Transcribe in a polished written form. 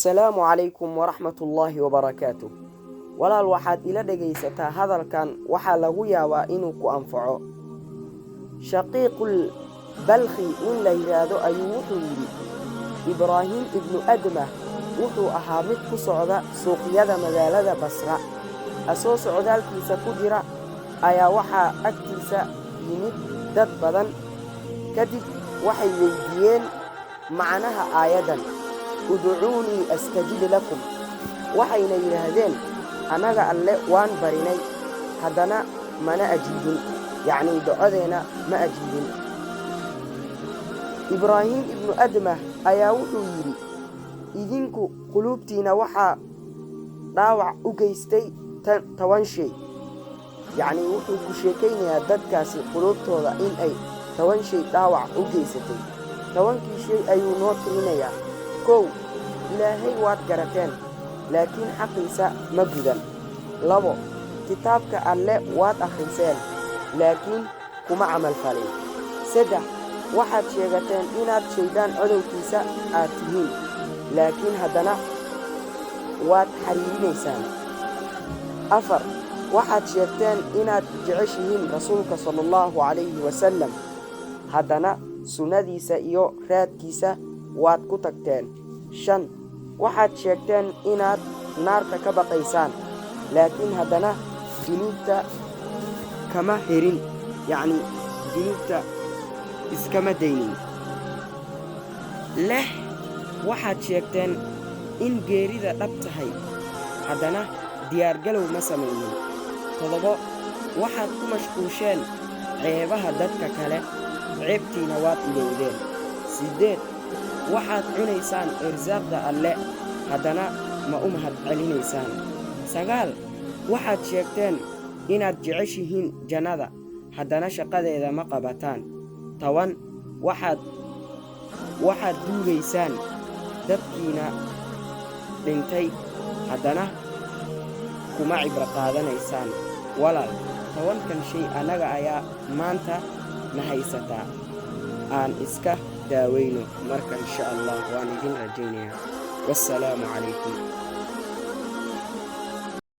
Assalaamu calaykum waraxmatullaahi wabarakaatuh. Walaal, waxaad ila dhegaysataa hadalkan, waxaa lagu yaabaa inuu ku anfaco. Shaqiiqul Balkhi nin la yidhaahdo ayuu wuxuu yidhi: Ibraahim Ibnu Admah wuxuu ahaa mid ku socda suuqyada magaalada Basra. Asoo socdaalkiisa ku jira ayaa waxaa agtiisa yimid dad badan. Kadib waxay weydiiyeen macnaha aayaddan "Udcuunii astajib lakum". Waxayna yidhaahdeen: "Annaga Alle waan barinay, haddana mana ajiibin, yacnii ducadeenna ma ajiibin." Ibraahim Ibnu Admah ayaa wuxuu yidhi: "Idinku quluubtiinna waxaa dhaawac u geystay 10 shay." Yacnii wuxuu ku sheekaynayaa dadkaasi quluubtooda in ay 10 shay dhaawac u geysatay. 10-kii shay ayuu noo tirinayaa. 1, Ilaahay waad garateen, laakiin xaqiisa ma gudan. 2, kitaabka Alle waad akhriseen, laakiin kuma camal falin. 3, waxaad sheegateen inaad shayddaan codowkiisa aad tihiin, laakiin haddana waad xiriirinaysaan. 4, waxaad sheegteen inaad jeceshihiin Rasuulka sala Allahu calayhi wasalam, haddana sunnadiisa iyo raadkiisa waad ku tagteen. 5, waxaad sheegteen inaad naarta ka baqaysaan, laakiin haddana dunuubta kama herin, yacni dunuubta iskama daynin. 6, waxaad sheegteen in geerida dhab tahay, haddana diyaargalow ma samaynin. 7, waxaad ku mashquusheen ceebaha dadka kale, ceebtiina waad ilowdeen. 8, waxaad cunaysaan irsaaqda Alle, haddana ma u mahad celinaysaan. 9, waxaad sheegteen inaad jeceshihiin jannada, haddana shaqadeeda ma qabataan. 10, waxaad duugaysaan dadkiina dhintay, haddana kuma cibro qaadanaysaan. Walaal, 10-kan shay annaga ayaa maanta na haysataa, aan iska daaweyno. Marka insha Allah waan idin rajaynayaa. Wassalaamu calaykum.